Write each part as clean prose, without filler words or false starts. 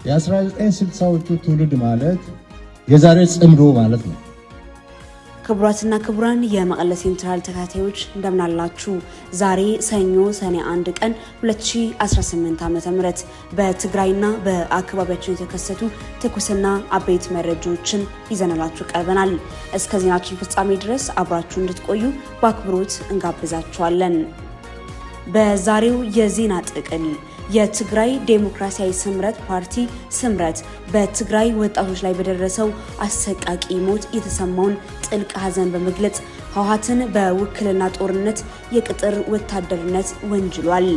የ1960ዎቹ ትውልድ ማለት የዛሬ ጽምዶ ማለት ነው። ክቡራትና ክቡራን የመቀለ ሴንትራል ተከታታዮች እንደምናላችሁ። ዛሬ ሰኞ ሰኔ 1 ቀን 2018 ዓ.ም በትግራይና በአካባቢያችን የተከሰቱ ትኩስና አበይት መረጃዎችን ይዘንላችሁ ቀርበናል። እስከ ዜናችን ፍጻሜ ድረስ አብራችሁ እንድትቆዩ በአክብሮት እንጋብዛችኋለን። በዛሬው የዜና ጥቅል የትግራይ ዴሞክራሲያዊ ስምረት ፓርቲ ስምረት በትግራይ ወጣቶች ላይ በደረሰው አሰቃቂ ሞት የተሰማውን ጥልቅ ሐዘን በመግለጽ ህወሓትን በውክልና ጦርነት የቅጥር ወታደርነት ወንጅሏል።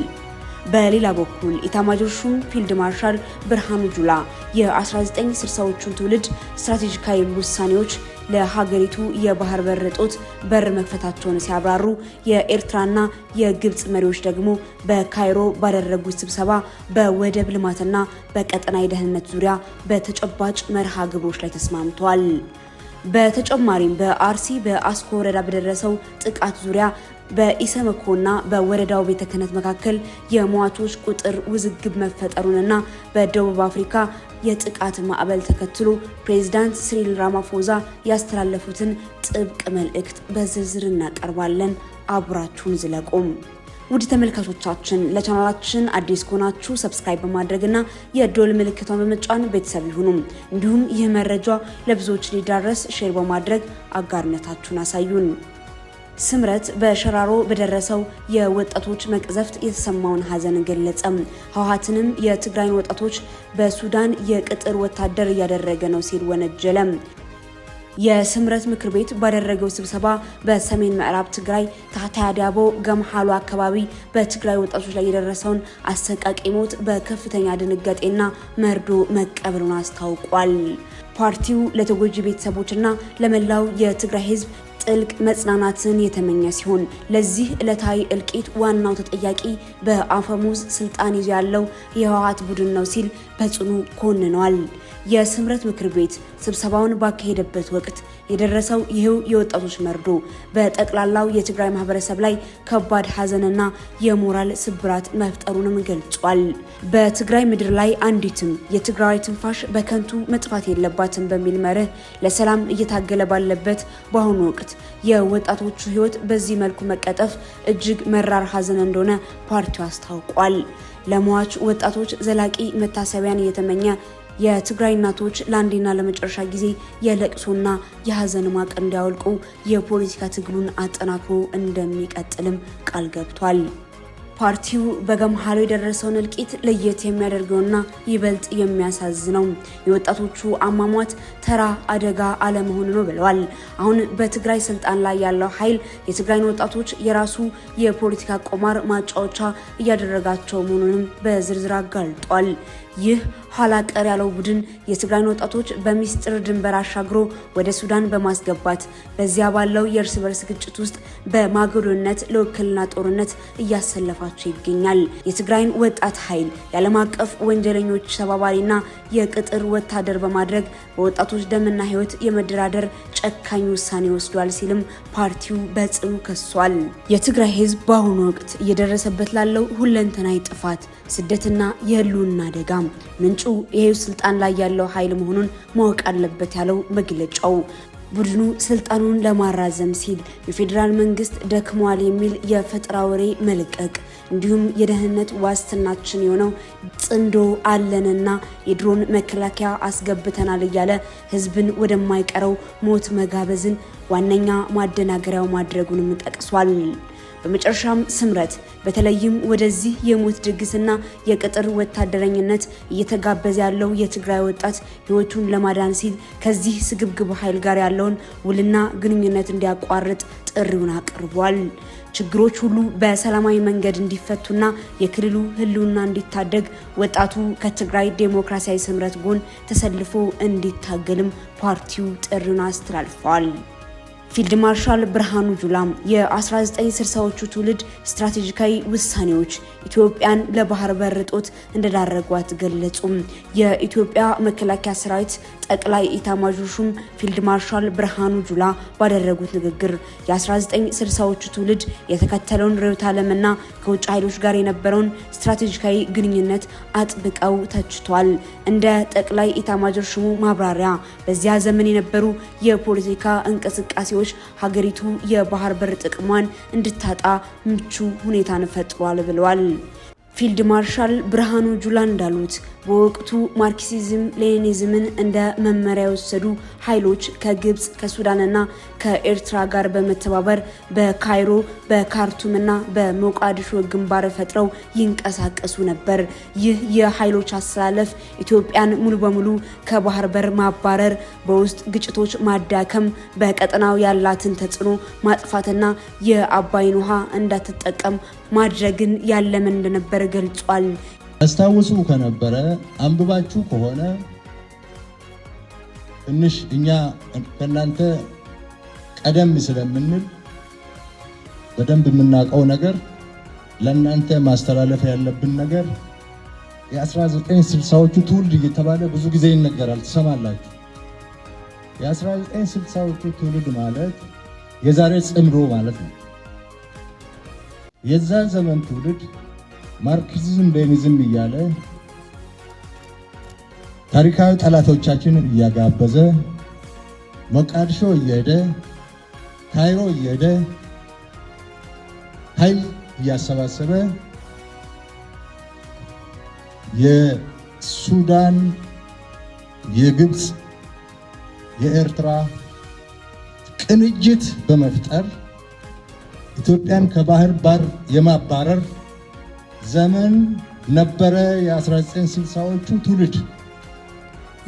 በሌላ በኩል ኢታማጆር ሹም ፊልድ ማርሻል ብርሃኑ ጁላ የ1960ዎቹን ትውልድ ስትራቴጂካዊ ውሳኔዎች ለሀገሪቱ የባህር በር እጦት በር መክፈታቸውን ሲያብራሩ፣ የኤርትራና የግብፅ መሪዎች ደግሞ በካይሮ ባደረጉት ስብሰባ በወደብ ልማትና በቀጠናዊ ደህንነት ዙሪያ በተጨባጭ መርሃ ግብሮች ላይ ተስማምተዋል። በተጨማሪም በአርሲ በአስኮ ወረዳ በደረሰው ጥቃት ዙሪያ በኢሰመኮና በወረዳው ቤተ ክህነት መካከል የሟቾች ቁጥር ውዝግብ መፈጠሩንና በደቡብ አፍሪካ የጥቃት ማዕበል ተከትሎ ፕሬዚዳንት ሲሪል ራማፎዛ ያስተላለፉትን ጥብቅ መልእክት በዝርዝር እናቀርባለን። አብራችሁን ዝለቁም። ውድ ተመልካቾቻችን፣ ለቻናላችን አዲስ ከሆናችሁ subscribe በማድረግና የደወል ምልክቷን በመጫን ቤተሰብ ይሁኑ። እንዲሁም ይህ መረጃ ለብዙዎች ሊዳረስ share በማድረግ አጋርነታችሁን አሳዩን። ስምረት በሸራሮ በደረሰው የወጣቶች መቅዘፍት የተሰማውን ሐዘን ገለጸ። ህወሓትንም የትግራይን ወጣቶች በሱዳን የቅጥር ወታደር እያደረገ ነው ሲል ወነጀለ። የስምረት ምክር ቤት ባደረገው ስብሰባ በሰሜን ምዕራብ ትግራይ ታህታይ አዳቦ ገምሃሉ አካባቢ በትግራይ ወጣቶች ላይ የደረሰውን አሰቃቂ ሞት በከፍተኛ ድንጋጤና መርዶ መቀበሉን አስታውቋል። ፓርቲው ለተጎጂ ቤተሰቦችና ለመላው የትግራይ ህዝብ ጥልቅ መጽናናትን የተመኘ ሲሆን፣ ለዚህ ዕለታዊ እልቂት ዋናው ተጠያቂ በአፈሙዝ ስልጣን ይዞ ያለው የህወሓት ቡድን ነው ሲል በጽኑ ኮንኗል። የስምረት ምክር ቤት ስብሰባውን ባካሄደበት ወቅት የደረሰው ይህው የወጣቶች መርዶ በጠቅላላው የትግራይ ማህበረሰብ ላይ ከባድ ሀዘንና የሞራል ስብራት መፍጠሩንም ገልጿል። በትግራይ ምድር ላይ አንዲትም የትግራዊ ትንፋሽ በከንቱ መጥፋት የለባትም በሚል መርህ ለሰላም እየታገለ ባለበት በአሁኑ ወቅት የወጣቶቹ ህይወት በዚህ መልኩ መቀጠፍ እጅግ መራር ሀዘን እንደሆነ ፓርቲው አስታውቋል። ለሟች ወጣቶች ዘላቂ መታሰቢያን እየተመኘ፣ የትግራይ እናቶች ለአንዴና ለመጨረሻ ጊዜ የለቅሶና የሀዘን ማቅ እንዲያወልቁ የፖለቲካ ትግሉን አጠናክሮ እንደሚቀጥልም ቃል ገብቷል። ፓርቲው በገምሃሎ የደረሰውን እልቂት ለየት የሚያደርገውና ይበልጥ የሚያሳዝነው የወጣቶቹ አሟሟት ተራ አደጋ አለመሆኑ ነው ብለዋል። አሁን በትግራይ ስልጣን ላይ ያለው ኃይል የትግራይን ወጣቶች የራሱ የፖለቲካ ቁማር ማጫወቻ እያደረጋቸው መሆኑንም በዝርዝር አጋልጧል። ይህ ኋላ ቀር ያለው ቡድን የትግራይን ወጣቶች በሚስጥር ድንበር አሻግሮ ወደ ሱዳን በማስገባት በዚያ ባለው የእርስ በርስ ግጭት ውስጥ በማገዶነት ለውክልና ጦርነት እያሰለፋቸው ይገኛል። የትግራይን ወጣት ኃይል የዓለም አቀፍ ወንጀለኞች ተባባሪና የቅጥር ወታደር በማድረግ በወጣቶች ደምና ሕይወት የመደራደር ጨካኝ ውሳኔ ወስዷል ሲልም ፓርቲው በጽኑ ከሷል። የትግራይ ሕዝብ በአሁኑ ወቅት እየደረሰበት ላለው ሁለንተናዊ ጥፋት፣ ስደትና የህልውና አደጋ ምንጩ ይሄው ስልጣን ላይ ያለው ኃይል መሆኑን ማወቅ አለበት ያለው መግለጫው፣ ቡድኑ ስልጣኑን ለማራዘም ሲል የፌዴራል መንግስት ደክሟል የሚል የፈጠራ ወሬ መልቀቅ እንዲሁም የደህንነት ዋስትናችን የሆነው ጽንዶ አለንና የድሮን መከላከያ አስገብተናል እያለ ህዝብን ወደማይቀረው ሞት መጋበዝን ዋነኛ ማደናገሪያው ማድረጉንም ጠቅሷል። በመጨረሻም ስምረት በተለይም ወደዚህ የሞት ድግስና የቅጥር ወታደረኝነት እየተጋበዘ ያለው የትግራይ ወጣት ህይወቱን ለማዳን ሲል ከዚህ ስግብግብ ኃይል ጋር ያለውን ውልና ግንኙነት እንዲያቋርጥ ጥሪውን አቅርቧል። ችግሮች ሁሉ በሰላማዊ መንገድ እንዲፈቱና የክልሉ ህልውና እንዲታደግ ወጣቱ ከትግራይ ዴሞክራሲያዊ ስምረት ጎን ተሰልፎ እንዲታገልም ፓርቲው ጥሪውን አስተላልፏል። ፊልድ ማርሻል ብርሃኑ ጁላ የ1960ዎቹ ትውልድ ስትራቴጂካዊ ውሳኔዎች ኢትዮጵያን ለባህር በር እጦት እንደዳረጓት ገለጹ። የኢትዮጵያ መከላከያ ሰራዊት ጠቅላይ ኢታማዦር ሹም ፊልድ ማርሻል ብርሃኑ ጁላ ባደረጉት ንግግር የ1960ዎቹ ትውልድ የተከተለውን ርዕዮተ ዓለምና ከውጭ ኃይሎች ጋር የነበረውን ስትራቴጂካዊ ግንኙነት አጥብቀው ተችቷል። እንደ ጠቅላይ ኢታማዦር ሹሙ ማብራሪያ በዚያ ዘመን የነበሩ የፖለቲካ እንቅስቃሴዎች ሀገሪቱ የባህር በር ጥቅሟን እንድታጣ ምቹ ሁኔታን ፈጥሯል ብለዋል። ፊልድ ማርሻል ብርሃኑ ጁላ እንዳሉት በወቅቱ ማርክሲዝም ሌኒኒዝምን እንደ መመሪያ የወሰዱ ኃይሎች ከግብፅ፣ ከሱዳንና ከኤርትራ ጋር በመተባበር በካይሮ፣ በካርቱምና በሞቃዲሾ ግንባር ፈጥረው ይንቀሳቀሱ ነበር። ይህ የኃይሎች አሰላለፍ ኢትዮጵያን ሙሉ በሙሉ ከባህር በር ማባረር፣ በውስጥ ግጭቶች ማዳከም፣ በቀጠናው ያላትን ተጽዕኖ ማጥፋትና የአባይን ውሃ እንዳትጠቀም ማድረግን ያለመ እንደነበር ገልጿል። አስታውሱ ከነበረ፣ አንብባችሁ ከሆነ፣ ትንሽ እኛ ከእናንተ ቀደም ስለምንል በደንብ የምናውቀው ነገር፣ ለእናንተ ማስተላለፍ ያለብን ነገር፣ የ1960ዎቹ ትውልድ እየተባለ ብዙ ጊዜ ይነገራል፣ ትሰማላችሁ። የ1960ዎቹ ትውልድ ማለት የዛሬ ጽምዶ ማለት ነው። የዛ ዘመን ትውልድ ማርክሲዝም ሌኒዝም እያለ ታሪካዊ ጠላቶቻችንን እያጋበዘ፣ ሞቃዲሾ እየሄደ፣ ካይሮ እየሄደ፣ ኃይል እያሰባሰበ፣ የሱዳን፣ የግብፅ፣ የኤርትራ ቅንጅት በመፍጠር ኢትዮጵያን ከባህር በር የማባረር ዘመን ነበረ የ1960ዎቹ ትውልድ።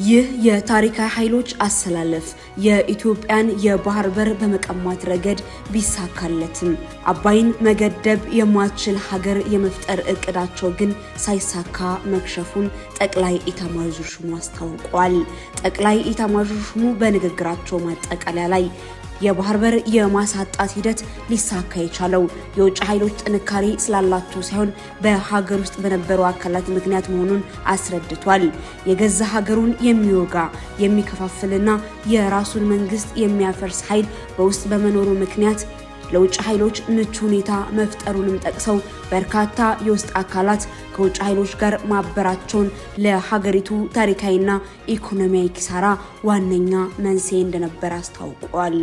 ይህ የታሪካዊ ኃይሎች አሰላለፍ የኢትዮጵያን የባህር በር በመቀማት ረገድ ቢሳካለትም አባይን መገደብ የማትችል ሀገር የመፍጠር እቅዳቸው ግን ሳይሳካ መክሸፉን ጠቅላይ ኢታማዦር ሹሙ አስታውቋል። ጠቅላይ ኢታማዦር ሹሙ በንግግራቸው ማጠቃለያ ላይ የባህር በር የማሳጣት ሂደት ሊሳካ የቻለው የውጭ ኃይሎች ጥንካሬ ስላላቸው ሳይሆን በሀገር ውስጥ በነበሩ አካላት ምክንያት መሆኑን አስረድቷል። የገዛ ሀገሩን የሚወጋ፣ የሚከፋፍልና የራሱን መንግስት የሚያፈርስ ኃይል በውስጥ በመኖሩ ምክንያት ለውጭ ኃይሎች ምቹ ሁኔታ መፍጠሩንም ጠቅሰው በርካታ የውስጥ አካላት ከውጭ ኃይሎች ጋር ማበራቸውን ለሀገሪቱ ታሪካዊና ኢኮኖሚያዊ ኪሳራ ዋነኛ መንስኤ እንደነበር አስታውቋል።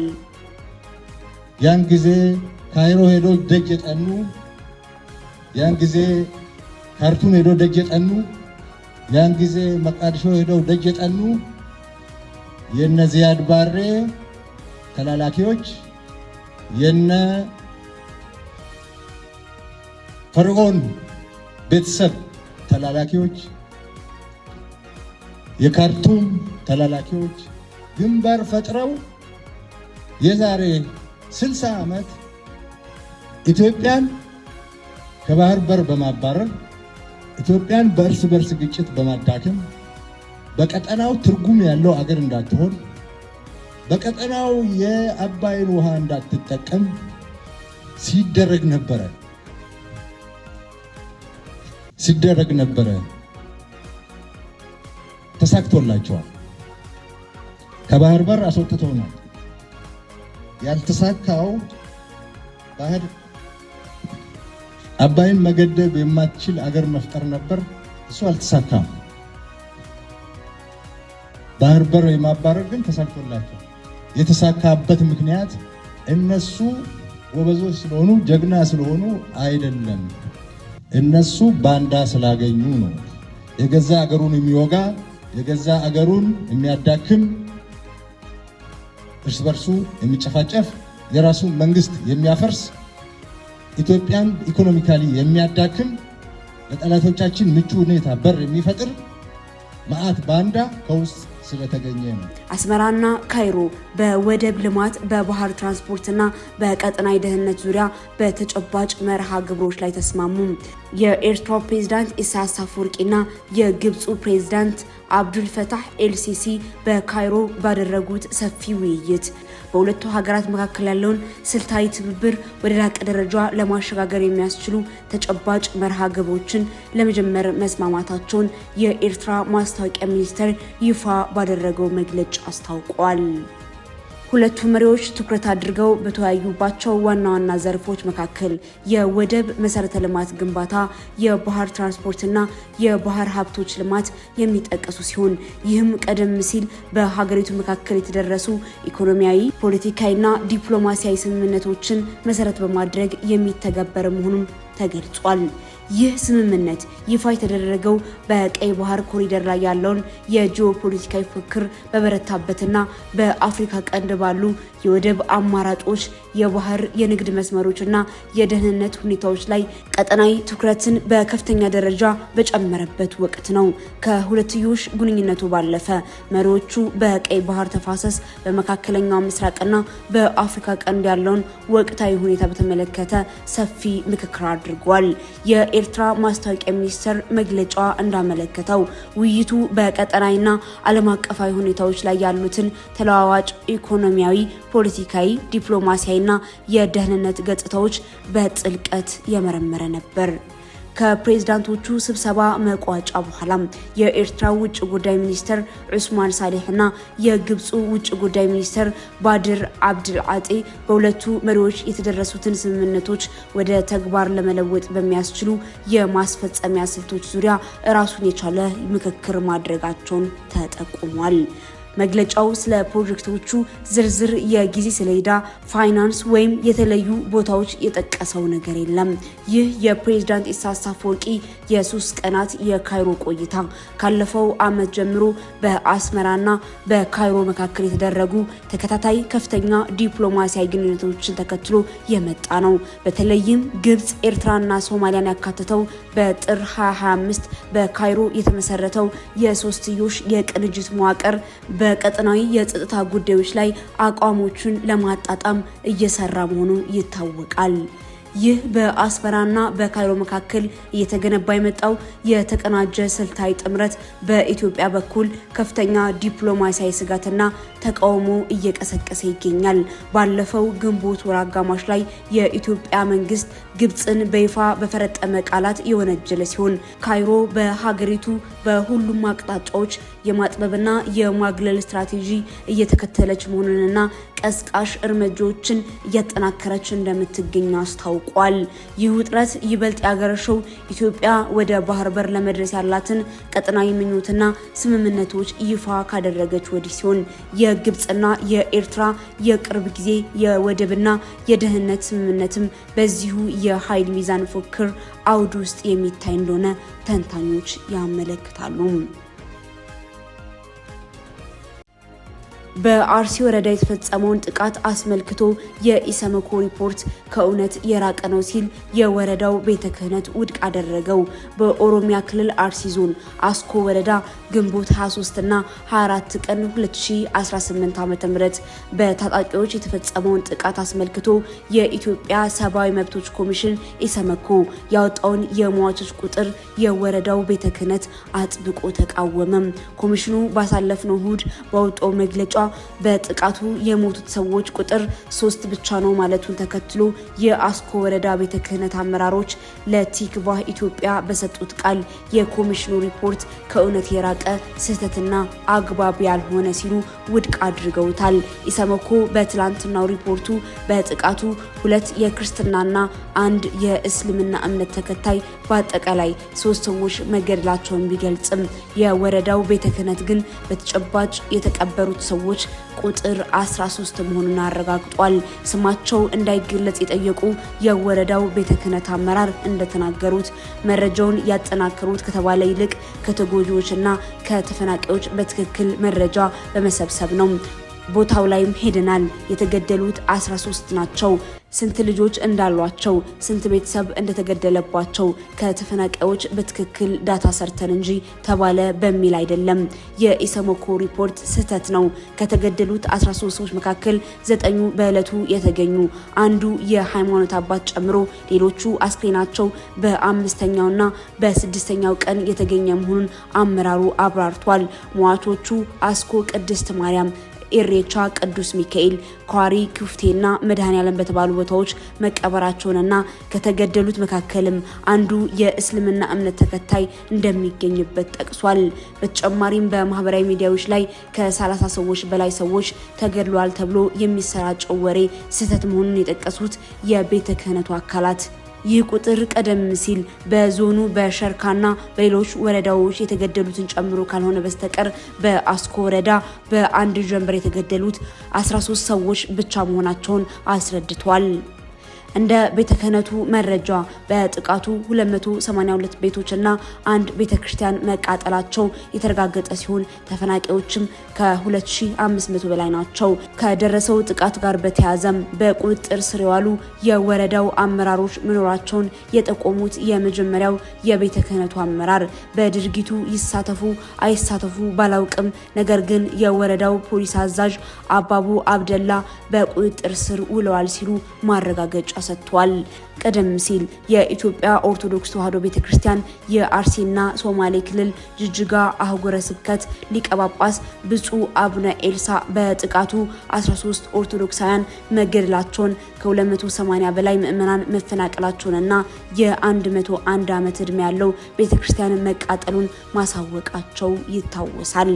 ያን ጊዜ ካይሮ ሄዶ ደጅ የጠኑ፣ ያን ጊዜ ካርቱም ሄዶ ደጅ የጠኑ፣ ያን ጊዜ መቃዲሾ ሄደው ደጅ የጠኑ የነ ዚያድ ባሬ ተላላኪዎች፣ የነ ፈርዖን ቤተሰብ ተላላኪዎች፣ የካርቱም ተላላኪዎች ግንባር ፈጥረው የዛሬ 60 ዓመት ኢትዮጵያን ከባህር በር በማባረር፣ ኢትዮጵያን በእርስ በርስ ግጭት በማዳከም፣ በቀጠናው ትርጉም ያለው አገር እንዳትሆን፣ በቀጠናው የአባይን ውሃ እንዳትጠቀም ሲደረግ ነበረ። ተሳክቶላቸዋል። ከባህር በር አስወጥተውናል። ያልተሳካው ባህር አባይን መገደብ የማትችል አገር መፍጠር ነበር። እሱ አልተሳካም። ባህር በር የማባረር ግን ተሳክቶላቸው፣ የተሳካበት ምክንያት እነሱ ጎበዞች ስለሆኑ፣ ጀግና ስለሆኑ አይደለም። እነሱ ባንዳ ስላገኙ ነው። የገዛ አገሩን የሚወጋ፣ የገዛ አገሩን የሚያዳክም፣ እርስ በርሱ የሚጨፋጨፍ፣ የራሱን መንግስት የሚያፈርስ፣ ኢትዮጵያን economically የሚያዳክም፣ ለጠላቶቻችን ምቹ ሁኔታ በር የሚፈጥር መዓት ባንዳ ከውስጥ ስለተገኘ ነው። አስመራና ካይሮ በወደብ ልማት፣ በባህር ትራንስፖርትና በቀጠናዊ ደህንነት ዙሪያ በተጨባጭ መርሃ ግብሮች ላይ ተስማሙ። የኤርትራው ፕሬዝዳንት ኢሳያስ አፈወርቂና የግብፁ ፕሬዝዳንት አብዱልፈታህ ኤልሲሲ በካይሮ ባደረጉት ሰፊ ውይይት በሁለቱ ሀገራት መካከል ያለውን ስልታዊ ትብብር ወደ ላቀ ደረጃ ለማሸጋገር የሚያስችሉ ተጨባጭ መርሃ ግብሮችን ለመጀመር መስማማታቸውን የኤርትራ ማስታወቂያ ሚኒስቴር ይፋ ባደረገው መግለጫ አስታውቋል። ሁለቱ መሪዎች ትኩረት አድርገው በተወያዩባቸው ዋና ዋና ዘርፎች መካከል የወደብ መሰረተ ልማት ግንባታ፣ የባህር ትራንስፖርትና የባህር ሀብቶች ልማት የሚጠቀሱ ሲሆን ይህም ቀደም ሲል በሀገሪቱ መካከል የተደረሱ ኢኮኖሚያዊ፣ ፖለቲካዊና ዲፕሎማሲያዊ ስምምነቶችን መሰረት በማድረግ የሚተገበር መሆኑም ተገልጿል። ይህ ስምምነት ይፋ የተደረገው በቀይ ባህር ኮሪደር ላይ ያለውን የጂኦፖለቲካዊ ፉክክር በበረታበትና በአፍሪካ ቀንድ ባሉ የወደብ አማራጮች፣ የባህር የንግድ መስመሮችና የደህንነት ሁኔታዎች ላይ ቀጠናዊ ትኩረትን በከፍተኛ ደረጃ በጨመረበት ወቅት ነው። ከሁለትዮሽ ግንኙነቱ ባለፈ መሪዎቹ በቀይ ባህር ተፋሰስ፣ በመካከለኛው ምስራቅና በአፍሪካ ቀንድ ያለውን ወቅታዊ ሁኔታ በተመለከተ ሰፊ ምክክር አድርጓል። የኤርትራ ማስታወቂያ ሚኒስቴር መግለጫ እንዳመለከተው ውይይቱ በቀጠናዊና ዓለም አቀፋዊ ሁኔታዎች ላይ ያሉትን ተለዋዋጭ ኢኮኖሚያዊ፣ ፖለቲካዊ፣ ዲፕሎማሲያዊና የደህንነት ገጽታዎች በጥልቀት የመረመረ ነበር። ከፕሬዝዳንቶቹ ስብሰባ መቋጫ በኋላም የኤርትራ ውጭ ጉዳይ ሚኒስትር ዑስማን ሳሌሕና የግብፁ ውጭ ጉዳይ ሚኒስትር ባድር አብድልዓጤ በሁለቱ መሪዎች የተደረሱትን ስምምነቶች ወደ ተግባር ለመለወጥ በሚያስችሉ የማስፈጸሚያ ስልቶች ዙሪያ ራሱን የቻለ ምክክር ማድረጋቸውን ተጠቁሟል። መግለጫው ስለ ፕሮጀክቶቹ ዝርዝር የጊዜ ሰሌዳ፣ ፋይናንስ ወይም የተለዩ ቦታዎች የጠቀሰው ነገር የለም። ይህ የፕሬዝዳንት ኢሳያስ አፈወርቂ የ3 ቀናት የካይሮ ቆይታ ካለፈው ዓመት ጀምሮ በአስመራና በካይሮ መካከል የተደረጉ ተከታታይ ከፍተኛ ዲፕሎማሲያዊ ግንኙነቶችን ተከትሎ የመጣ ነው። በተለይም ግብጽ፣ ኤርትራና ሶማሊያን ያካተተው በጥር 2025 በካይሮ የተመሰረተው የሶስትዮሽ የቅንጅት መዋቅር በቀጠናዊ የጸጥታ ጉዳዮች ላይ አቋሞቹን ለማጣጣም እየሰራ መሆኑ ይታወቃል። ይህ በአስመራና በካይሮ መካከል እየተገነባ የመጣው የተቀናጀ ስልታዊ ጥምረት በኢትዮጵያ በኩል ከፍተኛ ዲፕሎማሲያዊ ስጋትና ተቃውሞ እየቀሰቀሰ ይገኛል። ባለፈው ግንቦት ወር አጋማሽ ላይ የኢትዮጵያ መንግስት ግብፅን በይፋ በፈረጠመ ቃላት የወነጀለ ሲሆን፣ ካይሮ በሀገሪቱ በሁሉም አቅጣጫዎች የማጥበብና የማግለል ስትራቴጂ እየተከተለች መሆኑንና ቀስቃሽ እርምጃዎችን እያጠናከረች እንደምትገኝ አስታውቋል። ይህ ውጥረት ይበልጥ ያገረሸው ኢትዮጵያ ወደ ባህር በር ለመድረስ ያላትን ቀጠናዊ ምኞትና ስምምነቶች ይፋ ካደረገች ወዲህ ሲሆን፣ የግብፅና የኤርትራ የቅርብ ጊዜ የወደብና የደህንነት ስምምነትም በዚሁ የኃይል ሚዛን ፉክክር አውድ ውስጥ የሚታይ እንደሆነ ተንታኞች ያመለክታሉ። በአርሲ ወረዳ የተፈጸመውን ጥቃት አስመልክቶ የኢሰመኮ ሪፖርት ከእውነት የራቀ ነው ሲል የወረዳው ቤተ ክህነት ውድቅ አደረገው። በኦሮሚያ ክልል አርሲ ዞን አስኮ ወረዳ ግንቦት 23 እና 24 ቀን 2018 ዓ.ም በታጣቂዎች የተፈጸመውን ጥቃት አስመልክቶ የኢትዮጵያ ሰብአዊ መብቶች ኮሚሽን ኢሰመኮ ያወጣውን የሟቾች ቁጥር የወረዳው ቤተ ክህነት አጥብቆ ተቃወመም። ኮሚሽኑ ባሳለፍነው እሁድ ባወጣው መግለጫ በጥቃቱ የሞቱት ሰዎች ቁጥር 3 ብቻ ነው ማለቱን ተከትሎ የአስኮ ወረዳ ቤተ ክህነት አመራሮች ለቲክቫህ ኢትዮጵያ በሰጡት ቃል የኮሚሽኑ ሪፖርት ከእውነት የራቀ፣ ስህተትና አግባብ ያልሆነ ሲሉ ውድቅ አድርገውታል። ኢሰመኮ በትላንትናው ሪፖርቱ በጥቃቱ ሁለት የክርስትናና አንድ የእስልምና እምነት ተከታይ በአጠቃላይ ሶስት ሰዎች መገደላቸውን ቢገልጽም፣ የወረዳው ቤተ ክህነት ግን በተጨባጭ የተቀበሩት ሰዎች ቁጥር 13 መሆኑን አረጋግጧል። ስማቸው እንዳይገለጽ የጠየቁ የወረዳው ቤተ ክህነት አመራር እንደተናገሩት መረጃውን ያጠናከሩት ከተባለ ይልቅ ከተጎጂዎችና ከተፈናቃዮች በትክክል መረጃ በመሰብሰብ ነው። ቦታው ላይም ሄደናል። የተገደሉት 13 ናቸው። ስንት ልጆች እንዳሏቸው፣ ስንት ቤተሰብ እንደተገደለባቸው ከተፈናቃዮች በትክክል data ሰርተን እንጂ ተባለ በሚል አይደለም። የኢሰመኮ ሪፖርት ስህተት ነው። ከተገደሉት 13 ሰዎች መካከል ዘጠኙ በዕለቱ የተገኙ፣ አንዱ የሃይማኖት አባት ጨምሮ ሌሎቹ አስክሬናቸው በአምስተኛውና በስድስተኛው ቀን የተገኘ መሆኑን አመራሩ አብራርቷል። ሟቾቹ አስኮ ቅድስት ማርያም ኢሬቻ ቅዱስ ሚካኤል፣ ኳሪ ክፍቴና መድኃኔዓለም በተባሉ ቦታዎች መቀበራቸውንና ከተገደሉት መካከልም አንዱ የእስልምና እምነት ተከታይ እንደሚገኝበት ጠቅሷል። በተጨማሪም በማህበራዊ ሚዲያዎች ላይ ከ30 ሰዎች በላይ ሰዎች ተገድለዋል ተብሎ የሚሰራጨው ወሬ ስህተት መሆኑን የጠቀሱት የቤተ ክህነቱ አካላት ይህ ቁጥር ቀደም ሲል በዞኑ በሸርካና በሌሎች ወረዳዎች የተገደሉትን ጨምሮ ካልሆነ በስተቀር በአስኮ ወረዳ በአንድ ጀንበር የተገደሉት 13 ሰዎች ብቻ መሆናቸውን አስረድቷል። እንደ ቤተ ክህነቱ መረጃ በጥቃቱ 282 ቤቶችና አንድ ቤተ ክርስቲያን መቃጠላቸው የተረጋገጠ ሲሆን ተፈናቃዮችም ከ2500 በላይ ናቸው። ከደረሰው ጥቃት ጋር በተያያዘም በቁጥጥር ስር የዋሉ የወረዳው አመራሮች መኖራቸውን የጠቆሙት የመጀመሪያው የቤተ ክህነቱ አመራር በድርጊቱ ይሳተፉ አይሳተፉ ባላውቅም፣ ነገር ግን የወረዳው ፖሊስ አዛዥ አባቡ አብደላ በቁጥጥር ስር ውለዋል ሲሉ ማረጋገጫ ሰጥቷል። ቀደም ሲል የኢትዮጵያ ኦርቶዶክስ ተዋሕዶ ቤተ ክርስቲያን የአርሲና ሶማሌ ክልል ጅጅጋ አህጉረ ስብከት ሊቀ ጳጳስ ብፁዕ አቡነ ኤልሳ በጥቃቱ 13 ኦርቶዶክሳውያን መገደላቸውን፣ ከ280 በላይ ምዕመናን መፈናቀላቸውንና የ101 ዓመት ዕድሜ ያለው ቤተ ክርስቲያን መቃጠሉን ማሳወቃቸው ይታወሳል።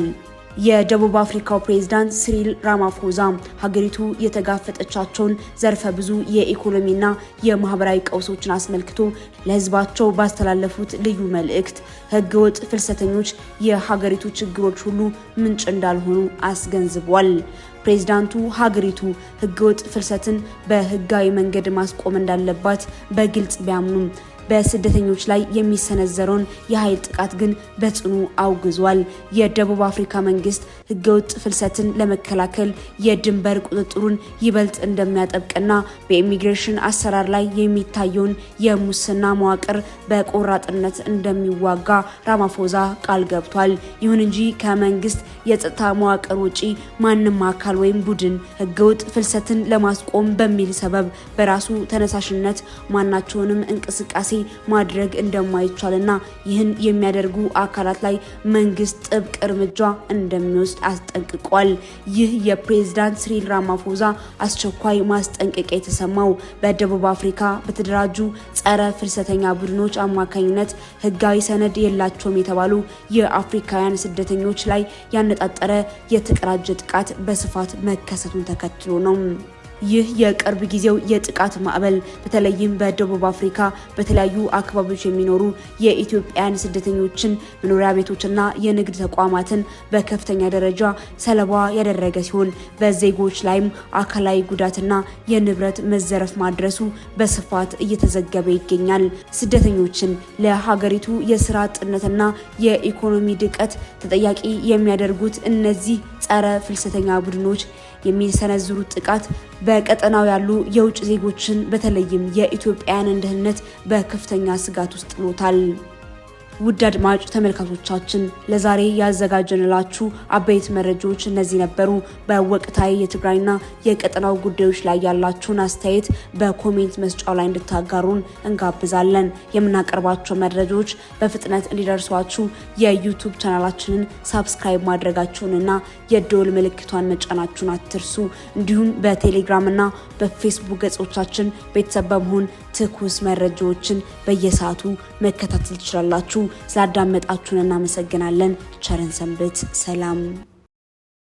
የደቡብ አፍሪካው ፕሬዝዳንት ሲሪል ራማፎዛ ሀገሪቱ የተጋፈጠቻቸውን ዘርፈ ብዙ የኢኮኖሚና የማህበራዊ ቀውሶችን አስመልክቶ ለሕዝባቸው ባስተላለፉት ልዩ መልእክት ሕገወጥ ፍልሰተኞች የሀገሪቱ ችግሮች ሁሉ ምንጭ እንዳልሆኑ አስገንዝቧል። ፕሬዝዳንቱ ሀገሪቱ ሕገወጥ ፍልሰትን በህጋዊ መንገድ ማስቆም እንዳለባት በግልጽ ቢያምኑም በስደተኞች ላይ የሚሰነዘረውን የኃይል ጥቃት ግን በጽኑ አውግዟል። የደቡብ አፍሪካ መንግስት ህገወጥ ፍልሰትን ለመከላከል የድንበር ቁጥጥሩን ይበልጥ እንደሚያጠብቅና በኢሚግሬሽን አሰራር ላይ የሚታየውን የሙስና መዋቅር በቆራጥነት እንደሚዋጋ ራማፎዛ ቃል ገብቷል። ይሁን እንጂ ከመንግስት የጸጥታ መዋቅር ውጪ ማንም አካል ወይም ቡድን ህገወጥ ፍልሰትን ለማስቆም በሚል ሰበብ በራሱ ተነሳሽነት ማናቸውንም እንቅስቃሴ ማድረግ እንደማይቻልና ይህን የሚያደርጉ አካላት ላይ መንግስት ጥብቅ እርምጃ እንደሚወስድ አስጠንቅቋል። ይህ የፕሬዝዳንት ሲሪል ራማፎዛ አስቸኳይ ማስጠንቀቂያ የተሰማው በደቡብ አፍሪካ በተደራጁ ጸረ ፍልሰተኛ ቡድኖች አማካኝነት ህጋዊ ሰነድ የላቸውም የተባሉ የአፍሪካውያን ስደተኞች ላይ ያነጣጠረ የተቀራጀ ጥቃት በስፋት መከሰቱን ተከትሎ ነው። ይህ የቅርብ ጊዜው የጥቃት ማዕበል በተለይም በደቡብ አፍሪካ በተለያዩ አካባቢዎች የሚኖሩ የኢትዮጵያን ስደተኞችን መኖሪያ ቤቶችና የንግድ ተቋማትን በከፍተኛ ደረጃ ሰለባ ያደረገ ሲሆን በዜጎች ላይም አካላዊ ጉዳትና የንብረት መዘረፍ ማድረሱ በስፋት እየተዘገበ ይገኛል። ስደተኞችን ለሀገሪቱ የስራ አጥነትና የኢኮኖሚ ድቀት ተጠያቂ የሚያደርጉት እነዚህ ጸረ ፍልሰተኛ ቡድኖች የሚሰነዝሩት ጥቃት በቀጠናው ያሉ የውጭ ዜጎችን በተለይም የኢትዮጵያውያንን ደህንነት በከፍተኛ ስጋት ውስጥ ጥሎታል። ውድ አድማጭ ተመልካቾቻችን፣ ለዛሬ ያዘጋጀንላችሁ አበይት መረጃዎች እነዚህ ነበሩ። በወቅታዊ የትግራይና የቀጠናው ጉዳዮች ላይ ያላችሁን አስተያየት በ comment መስጫው ላይ እንድታጋሩን እንጋብዛለን። የምናቀርባቸው መረጃዎች በፍጥነት እንዲደርሷችሁ የ YouTube ቻናላችንን subscribe ማድረጋችሁንና የደወል ምልክቷን መጫናችሁን አትርሱ። እንዲሁም በቴሌግራምና በፌስቡክ ገጾቻችን ቤተሰብ በመሆን ትኩስ መረጃዎችን በየሰዓቱ መከታተል ትችላላችሁ። ስላዳመጣችሁን እናመሰግናለን። ቸር እንሰንብት። ሰላም።